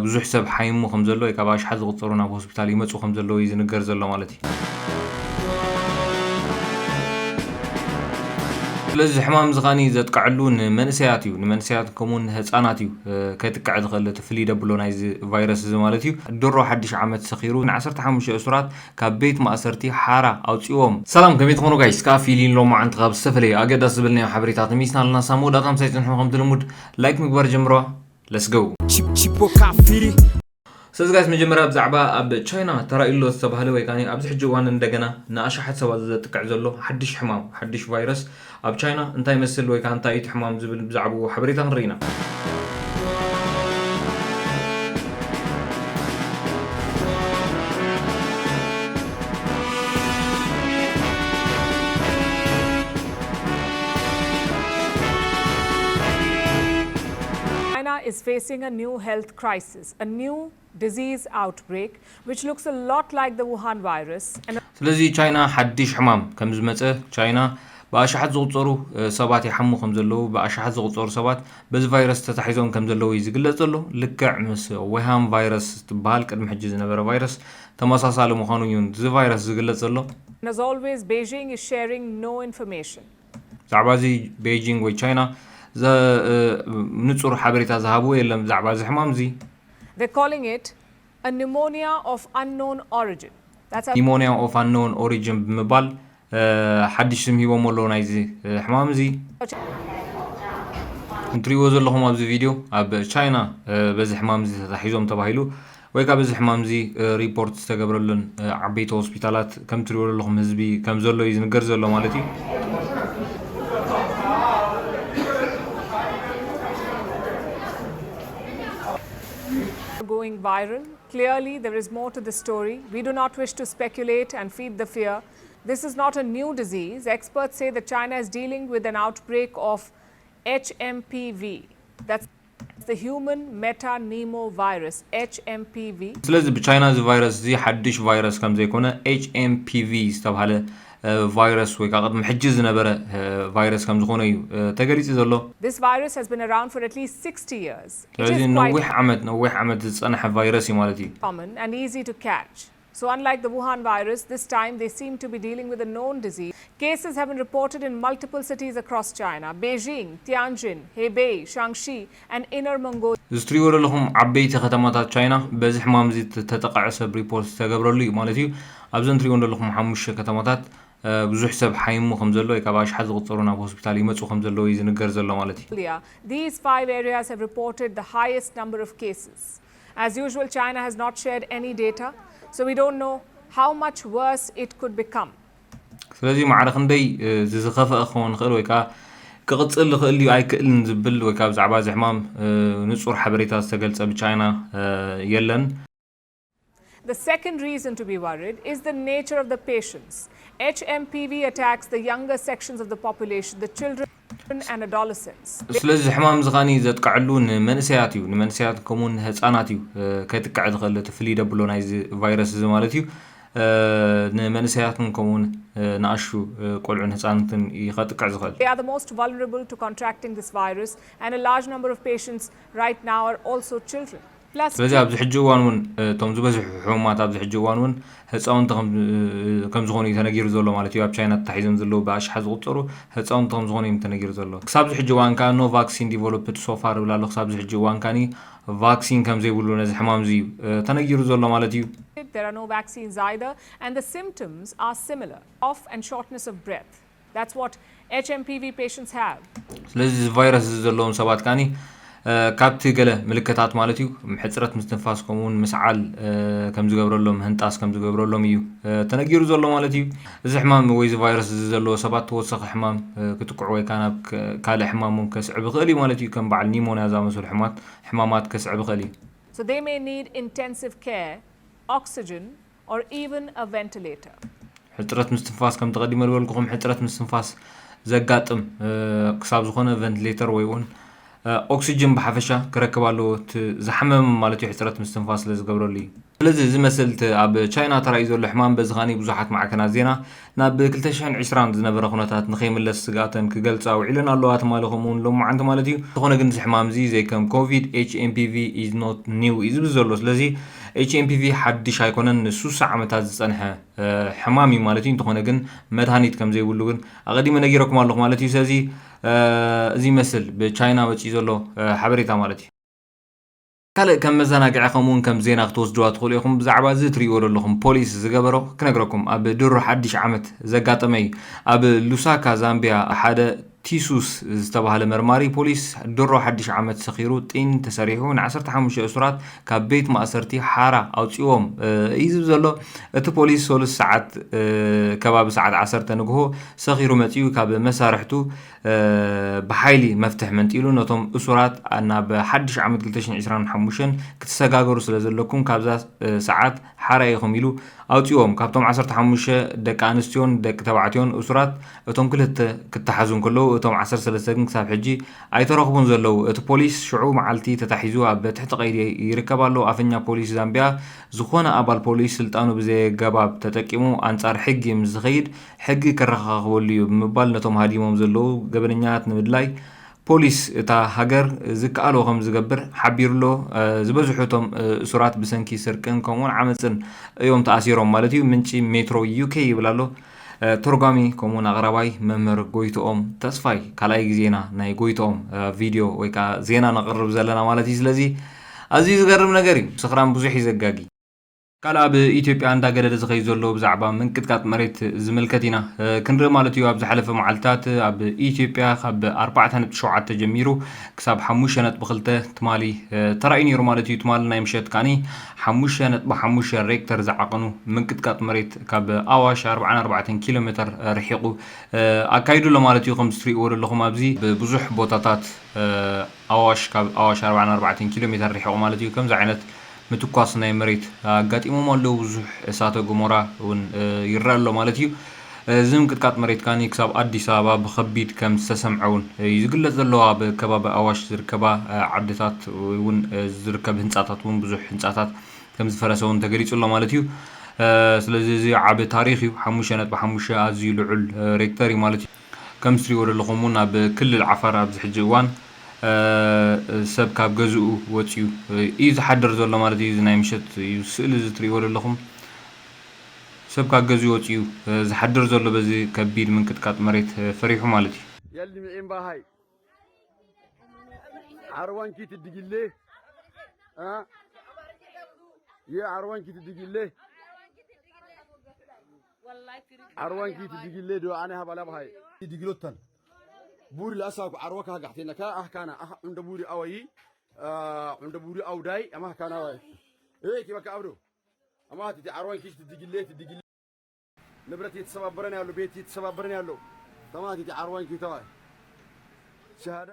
ብዙሕ ሰብ ሓይሙ ከም ዘሎ ወይ ካብ ኣሽሓት ዝቑጸሩ ናብ ሆስፒታል ይመጹ ከም ዘለዉ እዩ ዝንገር ዘሎ ማለት እዩ። ስለዚ እዚ ሕማም እዚ ኸኣኒ ዘጥቅዐሉ ንመንእሰያት እዩ። ንመንእሰያት ከምኡ ንህፃናት እዩ፣ እ፣ ከጥቅዕ ዝኽእል እቲ ፍልይ ደብሎ ናይዚ ቫይረስ እዚ ማለት እዩ። ድሮ ሓድሽ ዓመት ሰኺሩ ን15 እሱራት ካብ ቤት ማእሰርቲ ሓራ ኣውፅዎም። ሰላም፣ ከመይ ትኾኑ ጋይስ? ከዓ ፊሊን ሎማዓንቲ ካብ ዝተፈላለየ ኣገዳሲ ዝብልናዮ ሓበሬታት ሚስና ኣለና። ሳብ መወዳእታ ምሳይ ፅንሑ። ከምቲ ልሙድ ላይክ ምግባር ጀምረዋ። Let's go። ስለዚ ጋይስ፣ መጀመርያ ብዛዕባ ኣብ ቻይና ተራእዩ ኣሎ ዝተባህለ ወይ ከዓ ኣብዚ ሕጂ እዋን እንደገና ንኣሽሓት ሰባት ዘጥቅዕ ዘሎ ሓድሽ ሕማም፣ ሓድሽ ቫይረስ ኣብ ቻይና እንታይ ይመስል ወይ ከዓ እንታይ እዩ እቲ ሕማም ዝብል ብዛዕባኡ ሓበሬታ ክንርኢ ኢና። China is facing a new health crisis, a new disease outbreak, which looks a lot like the Wuhan virus. And ስለዚ ቻይና ሓድሽ ሕማም ከም ዝመፀ፣ ቻይና ብኣሽሓት ዝቑፀሩ፣ እ፣ ሰባት ይሓሙ ከም ዘለዉ፣ ብኣሽሓት ዝቑፀሩ ሰባት በዚ ቫይረስ ተታሒዞም ከም ዘለዉ እዩ ዝግለፅ ዘሎ። ልክዕ ምስ ውሃን ቫይረስ ትበሃል ቅድሚ ሕጂ ዝነበረ ቫይረስ ተመሳሳሊ ምዃኑ እዩ እዚ ቫይረስ ዝግለፅ ዘሎ። And as always, Beijing is sharing no information. ብዛዕባ እዚ ቤጂንግ ወይ ቻይና ዘ-፣ እ፣ ንጹር ሓበሬታ ዝሃብዎ የለን ብዛዕባ እዚ ሕማም እዚ። They're calling it a pneumonia of unknown origin. That's a pneumonia of unknown origin ብምባል፣ እ፣ ሓድሽ ስም ሂቦም ኣለዉ ናይዚ፣ እ፣ ሕማም እዚ። እንትሪእዎ ዘለኹም ኣብዚ ቪድዮ ኣብ ቻይና፣ እ፣ በዚ ሕማም እዚ ተታሒዞም ተባሂሉ ወይ ካብ እዚ ሕማም እዚ፣ እ፣ ሪፖርት ዝተገብረሉን፣ እ፣ ዓበይቲ ሆስፒታላት ከም ትሪእዎ ዘለኹም ህዝቢ ከም ዘሎ እዩ ዝንገር ዘሎ ማለት እዩ። Going viral. Clearly, there is more to the story. We do not wish to speculate and feed the fear. This is not a new disease. Experts say that China is dealing with an outbreak of H M P V. That's the human metapneumovirus, H M P V. ስለዚ ብቻይና እዚ ቫይረስ እዚ ሓድሽ ቫይረስ ከም ዘይኮነ፣ ኤች ኤም ፒ ቪ ዝተባህለ፣ እ፣ ቫይረስ ወይ ከዓ ቅድሚ ሕጂ ዝነበረ፣ እ፣ ቫይረስ ከም ዝኾነ እዩ፣ እ፣ ተገሊጹ ዘሎ። This virus has been around for at least sixty years. It ስለዚ is quite ነዊሕ ዓመት፣ ነዊሕ ዓመት ዝጸንሐ ቫይረስ እዩ ማለት እዩ። Common and easy to catch. So unlike the Wuhan virus, this time they seem to be dealing with a known disease. Cases have been reported in multiple cities across China: Beijing, Tianjin, Hebei, Shaanxi, and Inner Mongolia. እዚ ትሪእዎ ዘለኹም ዓበይቲ ከተማታት ቻይና በዚ ሕማም እዚ ተ-፣ ተጠቕዐ ሰብ ሪፖርት ዝተገብረሉ እዩ ማለት እዩ። ኣብዚ ትሪእዎ ዘለኹም ሓሙሽተ ከተማታት፣ እ፣ ብዙሕ ሰብ ሓይሙ ከም ዘሎ ወይ ካብ ኣሽሓት ዝቑጸሩ ናብ ሆስፒታል ይመጹ ከም ዘለዉ እዩ ዝንገር ዘሎ ማለት እዩ። These five areas have reported the highest number of cases. As usual, China has not shared any data, so we don't know how much worse it could become. ስለዚ ማዕረ ክንደይ፣ እ፣ እዚ ዝኸፍአ ክኸውን ይኽእል ወይ ከዓ ክቕጽል ይኽእል ድዩ ኣይክእልን ዝብል ወይ ከዓ ብዛዕባ እዚ ሕማም፣ እ፣ ንጹር ሓበሬታ ዝተገልጸ ብቻይና፣ እ፣ የለን። The second reason to be worried is the nature of the patients. H M P V attacks the younger sections of the population, the children and adolescents. ስለዚ እዚ ሕማም እዚ ኸኣኒ ዘጥቅዐሉ ንመንእሰያት እዩ። ንመንእሰያት ከምኡ ንህፃናት እዩ፣ እ፣ ከጥቅዕ ዝኽእል እቲ ፍልይ ደብሎ ናይዚ ቫይረስ እዚ ማለት እዩ። እ፣ ንመንእሰያትን ከምኡ ን-፣ እ፣ ንኣሹ፣ እ፣ ቆልዑን ህፃናትን እዩ ከጥቅዕ ዝኽእል። They are the most vulnerable to contracting this virus, and a large number of patients right now are also children. Plus ስለዚ ኣብዚ ሕጂ እዋን እውን፣ እ፣ እቶም ዝበዝሑ ሕሙማት ኣብዚ ሕጂ እዋን እውን ህፃውንቲ ከም፣ እ፣ ከም ዝኾኑ እዩ ተነጊሩ ዘሎ ማለት እዩ። ኣብ ቻይና ተታሒዞም ዘለዉ ብኣሽሓት ዝቑፀሩ ህፃውንቲ ከም ዝኾኑ እዩ ተነጊሩ ዘሎ። ክሳብ እዚ ሕጂ እዋን ከዓ no vaccine developed so far ይብል ኣሎ። ክሳብ እዚ ሕጂ እዋን ከዓኒ ቫክሲን ከም ዘይብሉ ነዚ ሕማም እዚ እዩ፣ እ፣ ተነጊሩ ዘሎ ማለት እዩ። There are no vaccines either, and the symptoms are similar: cough and shortness of breath. That's what H M P V patients have. ስለዚ እዚ ቫይረስ እዚ ዘለዎም ሰባት ከዓኒ፣ እ፣ ካብቲ ገለ ምልክታት ማለት እዩ፣ ሕፅረት ምስትንፋስ ከምኡ እውን ምስዓል፣ እ፣ ከም ዝገብረሎም፣ ምህንጣስ ከም ዝገብረሎም እዩ፣ እ፣ ተነጊሩ ዘሎ ማለት እዩ። እዚ ሕማም ወይ እዚ ቫይረስ እዚ ዘለዎ ሰባት ተወሳኺ ሕማም፣ እ፣ ክጥቅዑ ወይ ከዓ ናብ ክ-፣ ካልእ ሕማም እውን ከስዕብ ይኽእል እዩ ማለት እዩ። ከም በዓል ኒሞንያ ዝኣመሰሉ ሕማት-፣ ሕማማት ከስዕብ ይኽእል እዩ። So they may need intensive care, oxygen, or even a ventilator. ሕፅረት ምስትንፋስ፣ ከም ተቐዲመ ዝበልኩኹም፣ ሕፅረት ምስትንፋስ ዘጋጥም፣ እ፣ ክሳብ ዝኾነ ቨንቲሌተር ወይ እውን፣ ኦክሲጅን ብሓፈሻ ክረክብ ኣለዎ። እቲ ዝሓመመ ማለት እዩ፣ ሕፅረት ምስትንፋስ ስለ ዝገብረሉ እዩ። ስለዚ እዚ መስል እቲ ኣብ ቻይና ተራእዩ ዘሎ ሕማም በዚ ኻኒ ብዙሓት ማዕከናት ዜና ናብ ክልተ ሽሕን ዕስራን ዝነበረ ኩነታት ንኸይምለስ ስግኣተን ክገልፃ ውዒለን ኣለዋ ትማሊ ከምኡ እውን ሎማዓንቲ ማለት እዩ። ዝኾነ ግን እዚ ሕማም እዚ ዘይከም ኮቪድ ኤች ኤም ፒ ቪ is not new እዩ ዝብል ዘሎ። ስለዚ ኤች ኤም ፒ ቪ ሓድሽ ኣይኮነን፣ ንሱሳ ዓመታት ዝፀንሐ ሕማም እዩ ማለት እዩ። እንተኾነ ግን መድሃኒት ከም ዘይብሉ ግን ኣቐዲመ ነጊረኩም ኣለኹ ማለት እዩ። ስለዚ እዚ ይመስል ብቻይና ወፂኡ ዘሎ ሓበሬታ ማለት እዩ። ካልእ ከም መዘናግዒ ከምኡውን ከም ዜና ክትወስድዋ ትኽእሉ ኢኹም። ብዛዕባ እዚ ትርእይዎ ዘለኹም ፖሊስ ዝገበሮ ክነግረኩም ኣብ ድሮ ሓድሽ ዓመት ዘጋጠመ እዩ። ኣብ ሉሳካ ዛምቢያ ሓደ ቲሱስ ዝተባህለ መርማሪ ፖሊስ ድሮ ሓድሽ ዓመት ሰኺሩ ጢን ተሰሪሑ ን15 እሱራት ካብ ቤት ማእሰርቲ ሓራ ኣውፅዎም እዩ ዝብል ዘሎ። እቲ ፖሊስ ሶሉስ ሰዓት ከባቢ ሰዓት ዓሰርተ ንግሆ ሰኺሩ መፂኡ ካብ መሳርሕቱ ብሓይሊ መፍትሕ መንጢሉ ነቶም እሱራት ናብ ሓድሽ ዓመት ክልተ ሽሕን ዕስራን ሓሙሽተን ክትሰጋገሩ ስለ ዘለኩም ካብዛ ሰዓት ሓራ ኢኹም ኢሉ ኣውፅዎም። ካብቶም ዓሰርተ ሓሙሽተ ደቂ ኣንስትዮን ደቂ ተባዕትዮን እሱራት እቶም ክልተ ክተሓዙ እንከለዉ እቶም ዓሰርተ ሰለስተ ግን ክሳብ ሕጂ ኣይተረኽቡን ዘለዉ። እቲ ፖሊስ ሽዑ መዓልቲ ተታሒዙ ኣብ ትሕቲ ቀይዲ ይርከብ ኣሎ። ኣፈኛ ፖሊስ ዛምቢያ ዝኾነ ኣባል ፖሊስ ስልጣኑ ብዘየገባብ ተጠቂሙ ኣንጻር ሕጊ ምስ ዝኸይድ ሕጊ ከረኻኽበሉ እዩ ብምባል ነቶም ሃዲሞም ዘለዉ ገበነኛታት ንምድላይ ፖሊስ እታ ሃገር ዝከኣሎ ከም ዝገብር ሓቢሩ ኣሎ። ዝበዝሑ እቶም እሱራት ብሰንኪ ስርቅን ከምኡውን ዓመፅን እዮም ተኣሲሮም ማለት እዩ። ምንጪ ሜትሮ ዩ ኬ ይብል ኣሎ። ተርጓሚ ከምኡውን ኣቕራባይ መምህር ጎይትኦም ተስፋይ። ካልኣይ ግዜና ናይ ጎይትኦም ቪድዮ ወይ ከዓ ዜና ነቕርብ ዘለና ማለት እዩ። ስለዚ ኣዝዩ ዝገርም ነገር እዩ። ስኽራን ብዙሕ እዩ ዘጋጊ። ካልእ ኣብ ኢትዮጵያ እንዳገደደ ዝኸይድ ዘሎ ብዛዕባ ምንቅጥቃጥ መሬት ዝምልከት ኢና ክንርኢ ማለት እዩ። ኣብ ዝሓለፈ መዓልታት ኣብ ኢትዮጵያ ካብ ኣርባዕተ ነጥቢ ሸውዓተ ጀሚሩ ክሳብ ሓሙሽተ ነጥቢ ክልተ ትማሊ ተራእዩ ነይሩ ማለት እዩ። ትማሊ ናይ ምሸት ካኒ ሓሙሽተ ነጥቢ ሓሙሽተ ሬክተር ዝዓቐኑ ምንቅጥቃጥ መሬት ካብ ኣዋሽ ኣርባዓን ኣርባዕተን ኪሎ ሜትር ርሒቑ ኣካይዱ ኣሎ ማለት እዩ። ከምዚ ትሪእዎ ዘለኹም ኣብዚ ብብዙሕ ቦታታት ኣዋሽ ካብ ኣዋሽ ኣርባዓን ኣርባዕተን ኪሎ ሜትር ርሒቑ ማለት እዩ። ከምዚ ዓይነት ምትኳስ ናይ መሬት ኣጋጢሞም ኣለዉ። ብዙሕ እሳተ ገሞራ እውን ይረአ ኣሎ ማለት እዩ። እዚ ምንቅጥቃጥ መሬት ካኒ ክሳብ ኣዲስ ኣበባ ብኸቢድ ከም ዝተሰምዐ እውን እዩ ዝግለጽ ዘሎ። ኣብ ከባቢ ኣዋሽ ዝርከባ ዓድታት እውን ዝርከብ ህንጻታት እውን ብዙሕ ህንጻታት ከም ዝፈረሰ እውን ተገሊጹ ኣሎ ማለት እዩ። ስለዚ እዚ ዓቢ ታሪኽ እዩ። ሓሙሽተ ነጥቢ ሓሙሽተ ኣዝዩ ልዑል ሬክተር እዩ ማለት እዩ። ከም ትሪእዎ ዘለኹም እውን ኣብ ክልል ዓፋር ኣብዚ ሕጂ እዋን ሰብ ካብ ገዝኡ ወፂኡ እዩ ዝሓድር ዘሎ ማለት እዩ። እዚ ናይ ምሸት እዩ ስእሊ እዚ ትሪእዎ ዘለኹም ሰብ ካብ ገዝኡ ወፂኡ ዝሓድር ዘሎ በዚ ከቢድ ምንቅጥቃጥ መሬት ፈሪሑ ማለት እዩ። يلي معين باهاي عروان كي تدقي ليه؟ ها؟ يا عروان كي تدقي ليه؟ عروان كي تدقي ليه دو انا هبل ابهاي. دقلوتن بوري لاساكو عروك هاك احتينا كا احكانا اح عند بوري اوي. عند بوري او داي اما كان اوي. ايه كي بك ابرو. اما تدي عروان كي تدقي ليه تدقي ليه؟ ንብረት እየተሰባበረ ነው ያለው። ቤት እየተሰባበረ ነው ያለው። ተማት እቲ ዓርዋን ኪታዋይ ሸሃዳ